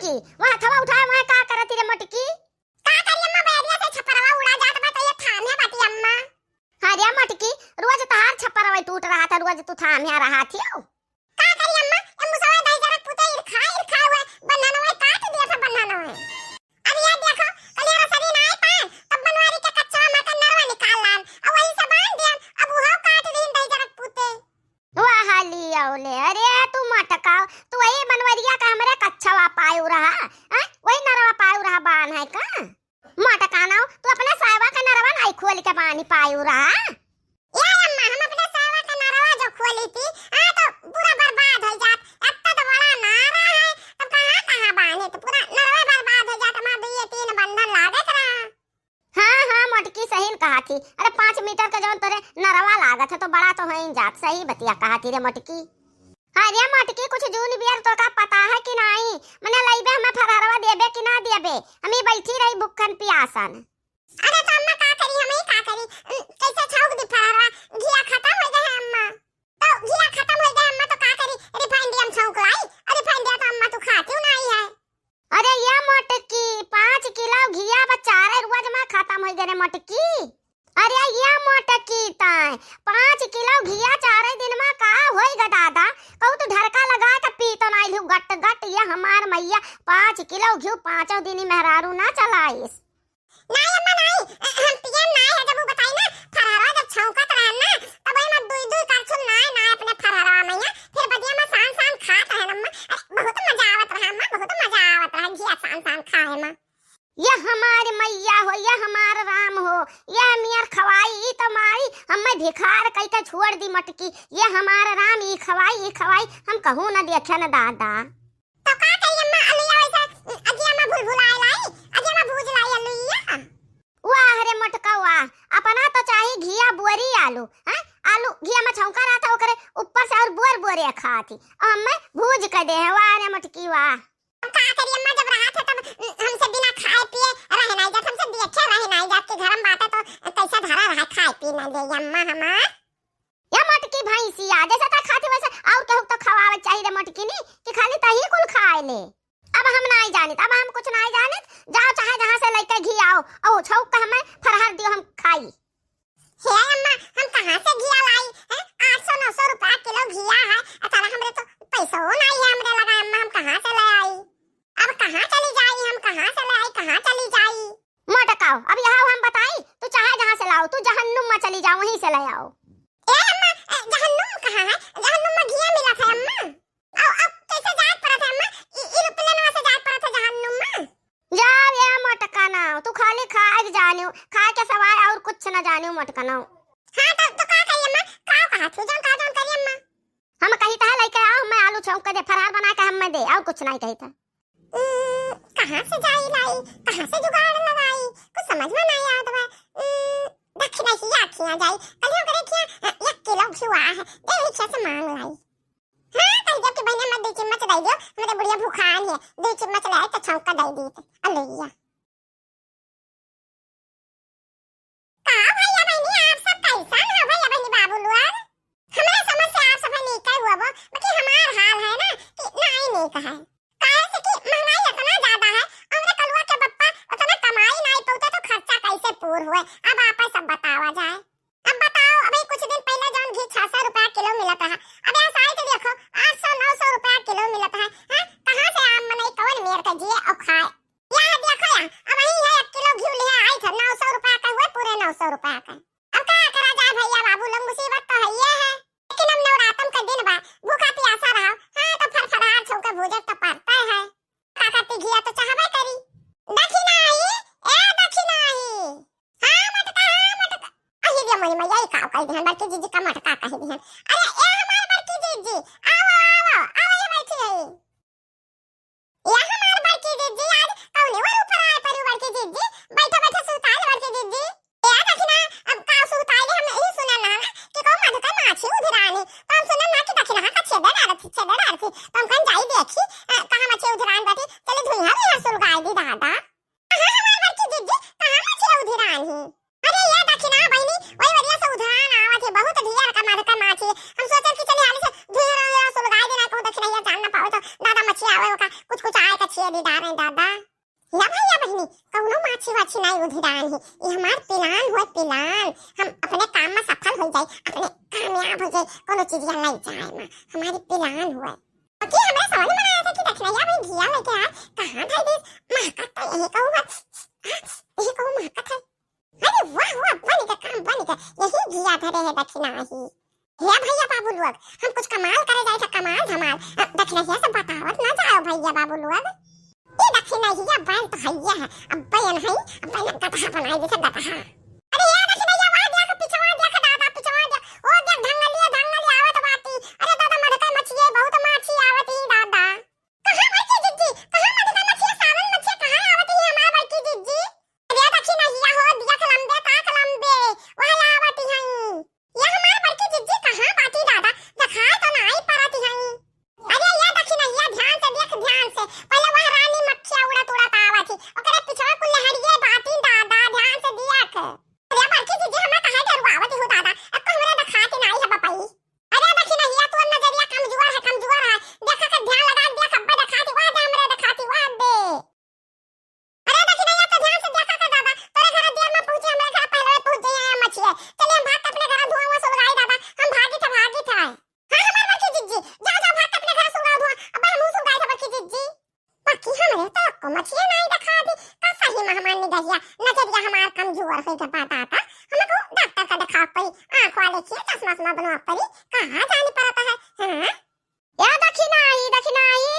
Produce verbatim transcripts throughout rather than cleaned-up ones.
मोटकी, वहाँ हथवा उठाए, वहाँ का करत ही रे मोटकी? का करी अम्मा, बैरिया से छपरवा उड़ा जात बा, त ये थामे बाटी अम्मा। अरे मोटकी, रोज तहार छपरवा टूट रहा था, रोज तू थामे रहा थी। का करी अम्मा, ये मुसवा दही जरा पुते इरखा, इरखा हुआ, बन्हनवा काट दिया था बन्हनवा। अब ये देखो, कलिया रसरी ना आए पाए, तब बनवारी के कच्चा माता नरवा निकाल लान, और वही से बांध दिया, अब वो काट दीन दही जरा पुते। वाह लियो ले, अरे तू मटकाओ, तू वही बनवरिया का हमरे कच्छवा पायु रहा, हैं? वही नरवा पायु रहा बान है का? मटकाना, तू अपने सायवा का नरवा नाई खोल के बानी पायु रहा। ए अम्मा, हम अपने सायवा का नरवा जो खोली थी, हाँ तो पूरा बर्बाद हो जात। इतना तो बड़ा नारा है, तब कहाँ कहाँ बानी, तो पूरा नरवा बर्बाद हो जात। हमार दुइये तीन बंधन लागत रहा। हाँ, हाँ, मोटकी सही न कहा थी। अरे, पाँच मीटर का जौन तोरे नरवा लागत है, तो बड़ा तो है ही जात। सही बतिया कहा थी रे मोटकी। अरे मोटकी, कुछ जून बियर तोका पता है कि नाई? मने लइबे हमें फरहरवा देबे कि ना देबे? हम ही बैठी रही भुक्खन पियासन। अरे तो अम्मा का करी, हम ही का करी? उम, कैसे छौंक दी फरहरवा? घिया खत्म हो गए है अम्मा। तो घिया खत्म हो गए अम्मा तो का करी? रिफाइंडिया में छौंक लाई। अरे रिफाइंडिया तो अम्मा तू खाती हूँ नाई है। अरे ये मोटकी, पाँच किलो घिया बा चारे रोज में खत्म हो गए रे मोटकी। अरे ये मोटकी ताय, पाँच किलो घिया चारे दिन में का होई ग दादा? कहू तू ढरका लगा के पी तो नाई लिहू गट गट, ये हमार मैया, पाँच किलो घिउ पाँचों दिन ही मेहरारू ना चलाइस। नाई अम्मा नाई, हम पियन नाई है, जब वो बताई ना, फरहरवा जब छौंकत रहन ना, तब वही में दुई दुई करछुल नाई, नाई अपने फरहरवा मैया, फिर बदिया में सान सान खात रहन अम्मा। अरे, बहुत मजा आवत रहा अम्मा, बहुत मजा आवत रहा, घिया सान सान खाए में। ये हमार मैया हो, ये हमार राम हो, ये मियर खवाई, ई तो मारी, हमें भिखार कई के छोड़ दी मोटकी, ये हमार राम, ई खवाई, ई खवाई, हम कहूँ न देखे न दादा। तो का करी अम्मा, अलुइया वैसे, अगिया में भुलभुलाए लाई, अगिया में भूज लाई अलुइया। वाह रे मोटका वाह, अपना तो चाही घिया बोरी आलू, हैं? आलू घिया में छौंका रहता, ओकरे ऊपर से और बोर बोरे खाती, और हमें भूज के दे है। वाह रे मोटकी वाह। अब का करी अम्मा, जब रहत है तब हमसे बिना खाए पिए रहे नाई जात, हमसे देखे रहे नाई जात कि घर में बाटे तो कैसे धरा रहा खाए पी ना दे अम्मा हमार। या मोटकी भैंसिया, जैसे ता खाती वैसे और केहू तो खवावे चाहिए रे मोटकी नी, कि खाली तही कुल खाए ले। अब हम नाई जानित, अब हम कुछ नाई जानित। जाओ चाहे जहाँ से लेके घी आओ, और छौक के हमें फरहर दियो, हम खाई। हे अम्मा, हम कहाँ से घिया लाई? हैं? आठ सौ नौ सौ रुपया किलो घिया है, अतला हमरे तो पैसो नाई है हमरे लगा अम्मा, हम कहाँ से ले आई? अब कहाँ चली जाई, हम कहाँ से ले आई, कहाँ चली जाई? मोटकाओ, अब यहाँ हम बताई, तू चाहे जहाँ से लाओ, तू जहन्नुम में चली जाओ, वहीं से ले आओ। ए अम्मा, ए, जहन्नुम कहाँ है? जहन्नुम में घिया मिलत है अम्मा। अब, अब कैसे जात परत है अम्मा? ई, ई एरोप्लेनवा से जात परत है जहन्नुम में। जाओ ये मोटका नाव, तू खाली खाए के जानियो, खाए के सवाय और कुछ ना जानियो मोटका नाव। हाँ तो, तो का करी अम्मा? का कहा थी, जौन कहा जौन करी अम्मा। हम कही था लेके आओ, मैं आलू छौंक के दे, फरहर बना के हमें दे, और कुछ नहीं कही था। उम, कहाँ से जाई लाई, कहाँ से जुगाड़ लगाई, कुछ समझ में नहीं आवत बा। उम, दखिना ही आखियाँ जाई, कल ओकरे खिया, अ, एक किलो घिवा है, दे ही खिया से मांग लाई। हाँ, कह दियो कि बहिने मत दे चिम्मच दे दियो, हमरे बुढ़िया भूखान है, दे चिम्मच ले आए तो छौंक के दे दी। अलैया। का भैया बहिनी, आप सब कैसन हो भैया बहिनी बाबू लोग? हमरे समझ से आप सब नीक हुआ वो, बाकी हमार हाल है ना कि नाई नीक है। काहे से कि महंगाई इतना ज्यादा है, हमरे कलुआ के बप्पा उतना कमाई नाई पौते तो खर्चा कैसे पूर हुए? अब आप सब बतावा जाए। अब बताओ, अभी कुछ दिन पहले जौन घी छह सौ रुपया किलो मिलत रहा, अब यहाँ साइड देखो, आठ सौ नौ सौ रुपया किलो मिलत है, हैं? कहाँ से आम मनई कौन मेर के जिए और खाए? यह देखो या, अब वही है, एक किलो घी लिया आई था, नौ सौ रुपया का हुआ, पूरे नौ सौ रुपया का। अब का करा जाए भैया बाबू लोग, मुसीबत तो है ये है, लेकिन अब नवरातम का दिन बा, भूखा प्यासा रहो, हाँ तो फरफरार छौंके भूजे तो पड़ता है। का करती घिया तो चाहबे करी। दखिनाई, ए दखिनाई। हाँ मटका, हाँ मटका। अही रे मोरी मैया, ई का कह दिहन, बड़की जीजी का मटका कह दिहन। अरे ए हमार बड़की जीजी, आओ, आओ, आओ, ये बैठी है। ए हमार बड़की जीजी, आज कौने वर ऊपर आए परी बड़की जीजी? बैठो, बैठो, सुताई बड़की जीजी। ए दखिना, अब का सुताई, हम यही सुनल ना, ना कि कहूँ मधुकर माछी उधिरानी, तो हम सुनल ना कि दखिना का छेदे डारत, छेदे डारत, तो हम कहन जाई देखी, अ, कहाँ मछी उधिरान बाटी, चली धुइहाँ भी यहाँ सुलगाई। उधिराए दादा। या भइया बहिनी, कउनो माछी वाछी नाहीं उधिरान ही। ई हमार plan होय, plan। हम अपने काम मा सफल होइ जाई, अपने कामयाब होइ जाई, कउनो चीजिया लइ जाए मा। हमारी plan होय। बाकी हमरे समझ मा नाहीं आवत है कि दखिनहिया भाई घिया लइके आए, कहाँ धइ दिस? महकत तो यही कहूँ है, हाँ, यही कहूँ महकत है। अरे वाह वाह, बन गया काम, बन गया। यही घिया धरे है दखिनही। हे भइया बाबू लोग, हम कुछ कमाल करे जाए थे, कमाल धमाल। अ, दखिनहिया से बतावत ना जाओ भइया बाबू लोग। ई दखिनहिया बैल तो हइया है, अब बैल नहीं, अब बैल गदहा बनाई देथे गदहा। अरे हे दखिनहिया, वहाँ देख, पिछवा देख दादा, पिछवा देख, ओ देख धंगलिया, धंगलिया आवत बाटी। अरे दादा, मधुका मछिया बहुत माछी आवत ही दादा। कहाँ बड़की जिज्जी, कहाँ मधुका मछिया, सावन मछिया कहाँ आवत ही हमार बड़की जिज्जी? अरे दखिनहिया हो, देख लंबे, ताक लंबे, वह आवत ही। या हमार बड़की जिज्जी कहाँ बाटी दादा, देखाए तो नाई परत हई। अरे या दखिनहिया, ध्यान से देख, ध्यान से, पहिले वह रानी मक्खिया उड़त उड़त आवत ही, ओकरे पिछवा कुल लहरिये बाटी दादा, ध्यान से देख। अरे बड़की जिज्जी, हमें काहे डरवावत हो दादा, अब तो हमरे देखात नाई है बपई। अरे दखिनहिया, तोर नजरिया कमजोर है, कमजोर है, देखा के ध्यान लगा, देख अब्बे देखात, वह दे हमरे देखात, वह दे। अरे दखिनहिया, तो ध्यान से देखा कर दादा, तोरे घर देर में पहुंचे, हमरे घर पहले पहुंच जाइए मछिए। चलिए हम भाग के अपने घर धुआं हुआ सुलगाई दादा, हम भागी थे, भागी थे। हाँ हमार बड़की जिज्जी, जा जा भाग के अपने घर सुलगाओ धुआं, अब हम सुलगाई थे बड़की जिज्जी। बाकी हमरे तो को मछिए नाई देखा दी, का सही में हमार निगहिया, नजरिया हमार कमजोर हो गया दादा, हमको डॉक्टर का दिखाओ पड़ी, आँख वाले की चश्मा उश्मा बनवा पड़ी, कहाँ जानी पड़ता है, हाँ? या दखिनही, दखिनही।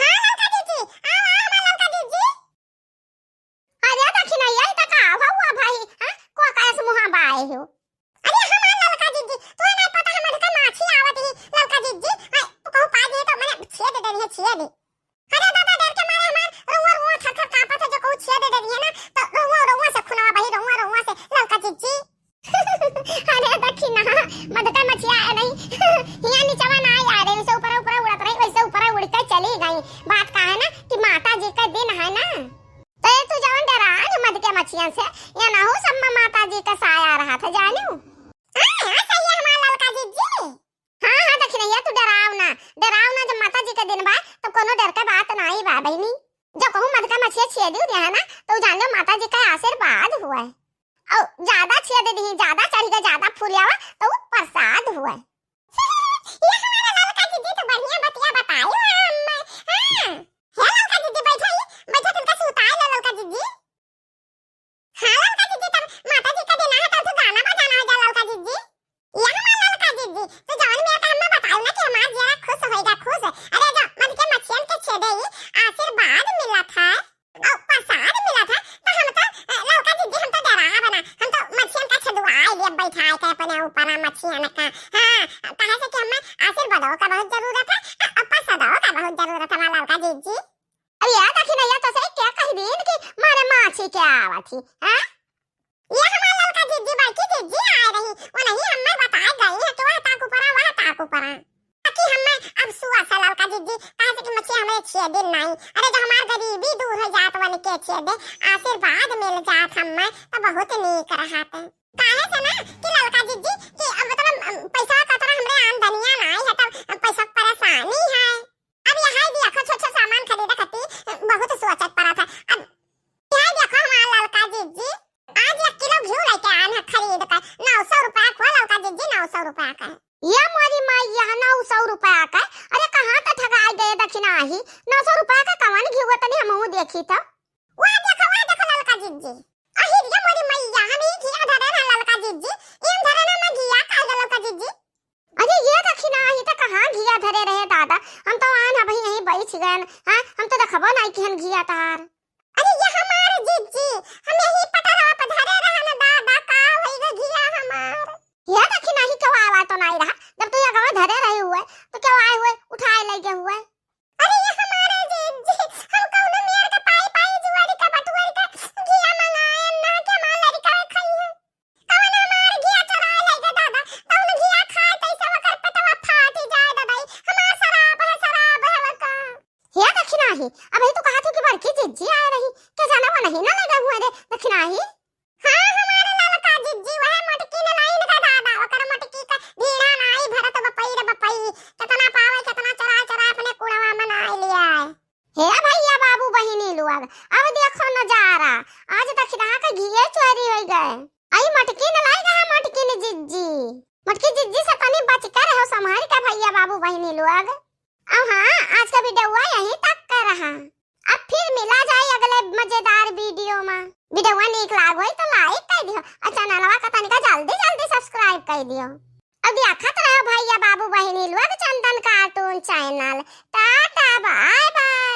हाँ, ललका जिज्जी, आओ, आओ, हमार ललका जिज्जी। अरे दखिनही, ई त का हुआ भाई? हाँ? को कैस मुहा बाए हो? अरे हमार ललका जिज्जी, तोहे नहीं पता, हमरे का माछी आवत ही, ललका जिज्जी। आ, तू कहूँ पा दे तो मने छेद दे रही है, छेद। अरे दादा, डर के मारे हमार रोआ, रोआ थर थर कांपत है, जो कहूँ छेद दे रही है ना, तो रोआ, रोआ से खुनवा बही, रोआ, रोआ से, ललका जिज्जी। अरे दखिनहा, मधुका मछिया है नहीं। हिया निचवा ना आए रहे, वैसे ऊपर ऊपर उड़त रही, वैसे ऊपर उड़ के चली गई। बात का है ना कि माता जी का दिन है ना, तो ये तू जवन डरा जो मधुके मछियन से, या ना हो सब में माता जी का साया रहा था, जानू। हाँ, हाँ, सही है हमार ललका जिज्जी। हाँ, हाँ, दखिनहिया, तू डराव ना, डराव ना, जब माता जी का दिन बा, तब कोनो डर का बात नाई बा, बहिनी। जब कहूँ मधुका मछिया छेदी दिया है ना, तो जान लो माता जी का आशीर्वाद हुआ है। और ज्यादा छेद दी, ज्यादा चढ़ गए, ज्यादा फूल आवा, तो वो प्रसाद हुआ है। ये हमारा ललका दीदी तो बढ़िया बतिया बताई है हमें। हाँ। हे ललका दीदी, बैठा ही, बैठा, तुमका सुताए लो ललका दीदी। हाँ ललका दीदी, तब माता जी का दिन है, तब तो गाना बजाना हो जा ललका दीदी। या हमार ललका दीदी, तो जवन मेरे का हमें बताऊ ना कि हमार जियरा खुश होएगा, खुश। अरे जो मधुके मछियन के छेदे ही आशीर्वाद मिला था और प्रसाद मिला था, तो हम तो, अ, ललका दीदी, हम तो डरा बना, हम तो मछियन का छेदुआ लिए बैठाए के अपने ऊपर मछियन का। हाँ, कहे से कि हमें आशीर्वादों का बहुत जरूरत है, अ, प्रसादों का बहुत जरूरत है, हमार ललका दीदी। अब या दखिनहिया तो से क्या कह दीन कि मारे माछी के आवत ही, हाँ? ये हमार ललका जिज्जी, बड़की जिज्जी आए रही, वो नहीं हमें बताए गई है कि वह ताक ऊपरा, वह ताक ऊपरा। ताकि हमें अब सुआ से ललका जिज्जी, कहे से कि मछिया हमें छेदिन नहीं। अरे जो हमार गरीबी दूर हो जात वन के छेदे, आशीर्वाद मिल जात हमें, तो बहुत नीक रहत। काहे से ना कि ललका जिज्जी, कि अब मतलब, अम, पैसा कतरा हमरे आमदनिया नहीं है, तब पैसा परेशानी है। अब यहाँ देखो, छोट छोट सामान खरीदे खातिर बहुत सोचत पड़त है। अब यहाँ देखो हमार ललका जिज्जी, आज एक किलो घिउ लेके आन है खरीद के, नौ सौ रुपया को ललका जिज्जी, नौ सौ रुपया का। ये मोरी माई, यह नौ सौ रुपया का? अरे कहाँ तो ठगाई गए दखिनही, नौ सौ रुपया का कवन घिउ, तनी हमहू देखी तो। वह देखो, वह देखो ललका जिज्जी। अहिर ये मोरी मैया, हम ई घिया धरे ना ललका जिज्जी, ई हम धरे ना, मैं घिया खाई ललका जिज्जी। अरे ये दखिनही, ई तो कहाँ घिया धरे रहे दादा, हम तो आन अबही यहीं बैठ गए, हाँ, हम तो देखबो नहीं किहन घिया तार। अरे ये हमारे जिज्जी, हम यही पटरवा पे धरे रहे ना दादा, का होई गे घिया हमार। ये दखिनही, क्यों आवा तो नहीं रहा, जब तू ये गाँव धरे रहे हुए, तो क्यों आए हुए, उठाए ले गए हुए। अरे ये हमारे जिज्जी, हम कौनो मेर के पाई पाई जुआरी का बटुआरी का घिया मंगाए ना के हमार लड़का खाई है। कौन हमार घिया चुराए ले गे दादा, कौन घिया खाए तैसे ओकर पेटवा फाटी जाए दादा, हमार शराब है, शराब है वो का। हे दखिनही, अबही तो कहा थी कि बड़की जिज्जी आए रही, के जाना वो नहीं ना लगा हुआ रे दखिनही। हाँ, हमारे ललका जिज्जी, वह मोटकी न लाइन का दादा, ओकर मोटकी का ढीढ़ा नाई भरत बपई रे बपई, कितना पावे, कितना चरा चरा अपने कुड़वा में नाई लिया है। हे भैया बाबू, लोग। अब देखो नजारा, आज दखिनहा के घिये चोरी होइ गए। आई मटकिन लाई गा, मटकिन जिज्जी, मटकी जिज्जी से तनी बच के रहो, संभाल के भैया बाबू बहिनी लोग। अब हाँ, आज का वीडियो यहीं तक का रहा। अब फिर मिला जाए अगले मजेदार वीडियो में। वीडियो नीक लाग होई तो लाइक कर दियो और चैनलवा का तनिका जल्दी जल्दी सब्सक्राइब कर दियो। अब देखत रहो भैया बाबू बहिनी लोग Chandan cartoon channel. Ta-ta bye bye.